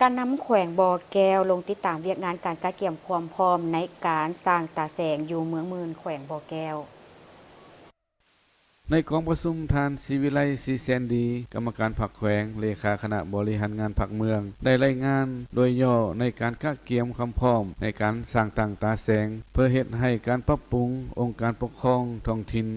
ການນຳແຂວງບໍ່ແກ້ວລົງຕິດຕາມວຽກງານການກະກຽມຄວາມພ້ອມໃນການສ້າງຕາແສງຢູ່ເມືອງໝື່ນ ແຂວງບໍ່ແກ້ວ. ໃນກອງປະຊຸມ, ທ່ານ ສີວິໄລ ສີແສນດີ ກຳມະການພັກແຂວງ, ເລຂາຄະນະບໍລິຫານງານພັກເມືອງ ໄດ້ລາຍງານໂດຍຫຍໍ້ໃນການກະກຽມຄວາມພ້ອມໃນການສ້າງຕັ້ງຕາແສງ ເພື່ອເຮັດໃຫ້ການປັບປຸງອົງການປົກຄອງທ້ອງຖິ່ນ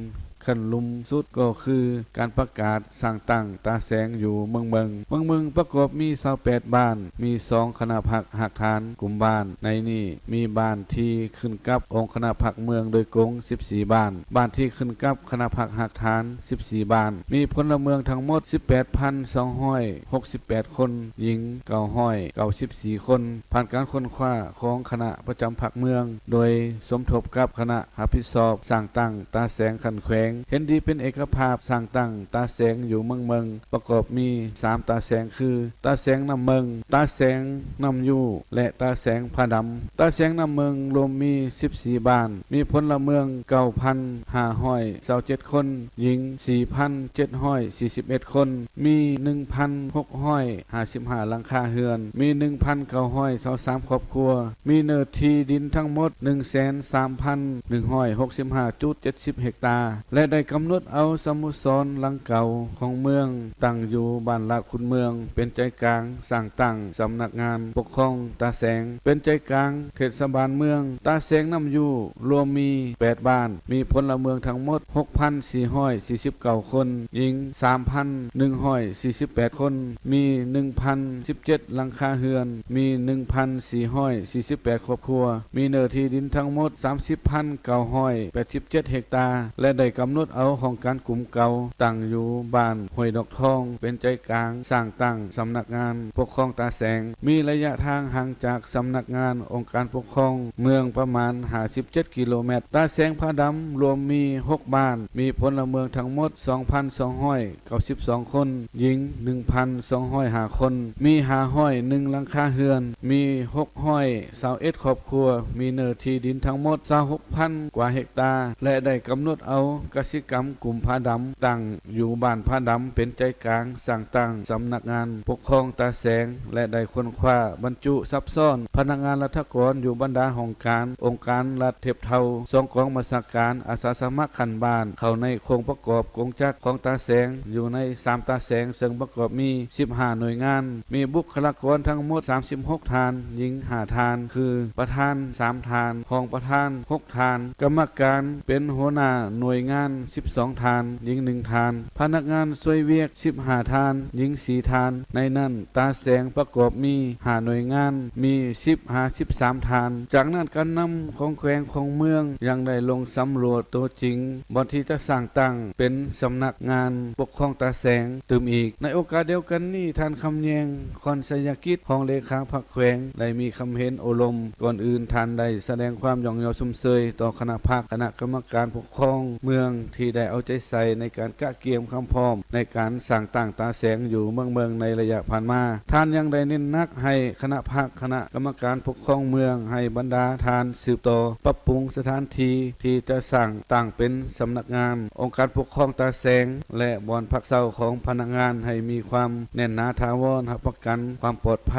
ຂັ້ນລຸ່ມສຸດກໍຄືການປະກາດສ້າງຕັ້ງຕາແສງຢູ່ເມືອງເບິ່ງ. ເມືອງເບິ່ງປະກອບມີຊາວແປດບ້ານ, ມີສອງຄະນະພັກຮາກຖານກຸ່ມບ້ານ, ໃນນີ້ມີບ້ານທີ່ຂຶ້ນກັບອົງຄະນະພັກເມືອງໂດຍກົງສິບສີ່ບ້ານ, ບ້ານທີ່ຂຶ້ນກັບຄະນະພັກຮາກຖານສິບສີ່ບ້ານ, ມີພົນລະເມືອງທັງໝົດສິບແປດພັນສອງຮ້ອຍຫົກສິບແປດຄົນ, ຍິງເກົ້າຮ້ອຍເກົ້າສິບສີ່ຄົນ. ຜ່ານການຄົ້ນຄວ້າຂອງຄະນະປະຈຳພັກເມືອງ ໂດຍສົມທົບກັບຄະນະ ຮັບຜິດຊອບສ້າງຕັ້ງຕາແສງຂັ້ນແຂວງ ເຫັນດີເປັນເອກະພາບສ້າງຕັ້ງຕາແສງຢູ່ເມືອງເບິ່ງ ປະກອບມີສາມຕາແສງຄື ຕາແສງນ້ຳເບິ່ງ, ຕາແສງນ້ຳຢູ່ ແລະ ຕາແສງຜາດຳ. ຕາແສງນ້ຳເບິ່ງລວມມີສິບສີ່ບ້ານ, ມີພົນລະເມືອງເກົ້າພັນຫ້າຮ້ອຍຊາວເຈັດຄົນ, ຍິງສີ່ພັນເຈັດຮ້ອຍສີ່ສິບເອັດຄົນ, ມີໜຶ່ງພັນຫົກຮ້ອຍຫ້າສິບຫ້າຫຼັງຄາເຮືອນ, ມີໜຶ່ງພັນເກົ້າຮ້ອຍຊາວສາມຄອບຄົວ, ມີເນື້ອທີ່ດິນທັງໝົດໜຶ່ງແສນສາມພັນໜຶ່ງຮ້ອຍຫົກສິບຫ້າຈຸດເຈັດສິບເຮັກຕາ ແລະ ໄດ້ກຳນົດເອົາສະໂມສອນຫຼັງເກົ່າຂອງເມືອງ ຕັ້ງຢູ່ບ້ານລາດຂຸນເມືອງ ເປັນໃຈກາງສ້າງຕັ້ງສຳນັກງານປົກຄອງຕາແສງ, ເປັນໃຈກາງເທດສະບານເມືອງ. ຕາແສງນ້ຳຢູ່ລວມມີແປດບ້ານ, ມີພົນລະເມືອງທັງໝົດຫົກພັນສີ່ຮ້ອຍສີ່ສິບເກົ້າຄົນ, ຍິງສາມພັນໜຶ່ງຮ້ອຍສີ່ສິບແປດຄົນ, ມີໜຶ່ງພັນສິບເຈັດຫຼັງຄາເຮືອນ, ມີໜຶ່ງພັນສີ່ຮ້ອຍສີ່ສິບແປດຄອບຄົວ, ມີເນື້ອທີ່ດິນທັງໝົດສາມສິບພັນເກົ້າຮ້ອຍແປດສິບເຈັດເຮັກຕາ ແລະ ໄດ້ກຳນົດເອົາຫ້ອງການກຸ່ມເກົ່າ ຕັ້ງຢູ່ບ້ານຫ້ວຍດອກທອງ ເປັນໃຈກາງສ້າງຕັ້ງສຳນັກງານປົກຄອງຕາແສງ, ມີໄລຍະທາງຫ່າງຈາກສຳນັກງານອົງການປົກຄອງເມືອງປະມານຫ້າສິບເຈັດກິໂລແມັດ. ຕາແສງຜາດຳລວມມີຫົກບ້ານ, ມີພົນລະເມືອງທັງໝົດສອງພັນສອງຮ້ອຍ ເກົ້າສິບສອງຄົນ, ຍິງໜຶ່ງພັນສອງຮ້ອຍຫ້າຄົນ, ມີຫ້າຮ້ອຍໜຶ່ງຫຼັງຄາເຮືອນ, ມີຫົກຮ້ອຍຊາວເອັດຄອບຄົວ, ມີເນື້ອທີ່ດິນທັງໝົດຊາວຫົກພັນກວ່າເຮັກຕາ ແລະ ໄດ້ກຳນົດເອົາກະສິກຳກຸ່ມຜາດຳ ຕັ້ງຢູ່ບ້ານຜາດຳເປັນໃຈກາງສ້າງຕັ້ງສຳນັກງານປົກຄອງຕາແສງ ແລະ ໄດ້ຄົ້ນຄວ້າບັນຈຸຊັບຊ້ອນພະນັກງານລັດຖະກອນຢູ່ບັນດາຫ້ອງການ, ອົງການລັດ ທຽບເທົ່າສອງກອງບັນຊາການອາສາສະໝັກຂັ້ນບ້ານ ເຂົ້າໃນໂຄງປະກອບກົງຈັກຂອງຕາແສງ ຢູ່ໃນສາມຕາແສງ ເຊິ່ງປະກອບມີສິບຫ້າໜ່ວຍງານ, ມີບຸກຄະລາກອນທັງໝົດສາມສິບຫົກທ່ານ, ຍິງຫ້າທ່ານ ຄື ປະທານສາມທ່ານ, ຮອງປະທານຫົກທ່ານ, ກຳມະການເປັນຫົວໜ້າໜ່ວຍງານສິບສອງທ່ານ, ຍິງໜຶ່ງທ່ານ, ພະນັກງານຊ່ວຍວຽກສິບຫ້າທ່ານ, ຍິງສີ່ທ່ານ. ໃນນັ້ນ ຕາແສງປະກອບມີຫ້າໜ່ວຍງານ, ມີສິບຫາສິບສາມທ່ານ. ຈາກນັ້ນ ການນຳຂອງແຂວງຂອງເມືອງຍັງໄດ້ລົງສຳຫຼວດຕົວຈິງ ບ່ອນທີ່ຈະສ້າງຕັ້ງເປັນສຳນັກງານປົກຄອງຕາແສງຕື່ມອີກ. ໃນໂອກາດດຽວກັນນີ້ ທ່ານ ຄຳແຍງ ຄອນໄຊຍະກິດ ຮອງເລຂາພັກແຂວງ ໄດ້ມີຄຳເຫັນໂອ້ລົມ. ກ່ອນອື່ນ ທ່ານໄດ້ສະແດງຄວາມຍ້ອງຍໍຊົມເຊີຍຕໍ່ຄະນະພັກ, ຄະນະກຳມະການປົກຄອງເມືອງ ທີ່ໄດ້ເອົາໃຈໃສ່ໃນການກະກຽມຄວາມພ້ອມໃນການສ້າງຕັ້ງຕາແສງຢູ່ເມືອງເບິ່ງໃນໄລຍະຜ່ານມາ. ທ່ານຍັງໄດ້ເນັ້ນໜັກໃຫ້ຄະນະພັກ, ຄະນະກຳມະການປົກຄອງເມືອງ ໃຫ້ບັນດາທ່ານສືບຕໍ່ປັບປຸງສະຖານທີ່ທີ່ຈະສ້າງຕັ້ງເປັນສຳນັກງານອົງການປົກຄອງຕາແສງ ແລະ ບ່ອນພັກເຊົາຂອງພະນັກງານໃຫ້ມີຄວາມແໜ້ນໜາຖາວອນ, ຮັບປະກັນຄວາມປອດໄພ,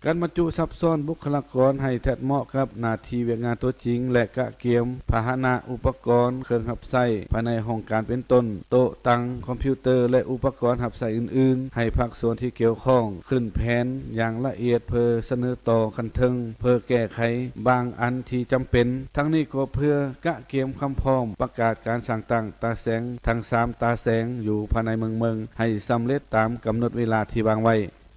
ການບັນຈຸຊັບຊ້ອນບຸກຄະລາກອນໃຫ້ແທດເໝາະກັບໜ້າທີ່ວຽກງານຕົວຈິງ ແລະ ກະກຽມພາຫະນະ, ອຸປະກອນ, ເຄື່ອງຮັບໃຊ້ພາຍໃນຫ້ອງການ ເປັນຕົ້ນ ໂຕະ, ຕັ່ງ, ຄອມພິວເຕີ ແລະ ອຸປະກອນຮັບໃຊ້ອື່ນໆ ໃຫ້ພາກສ່ວນທີ່ກ່ຽວຂ້ອງຂຶ້ນແຜນຢ່າງລະອຽດ ເພື່ອສະເໜີຕໍ່ຂັ້ນເທິງ ເພື່ອແກ້ໄຂບາງອັນທີ່ຈຳເປັນ. ທັງນີ້ກໍເພື່ອກະກຽມຄວາມພ້ອມປະກາດການສ້າງຕັ້ງຕາແສງທັງສາມຕາແສງຢູ່ພາຍໃນເມືອງເບິ່ງ ໃຫ້ສຳເລັດຕາມກຳນົດເວລາທີ່ວາງໄວ້.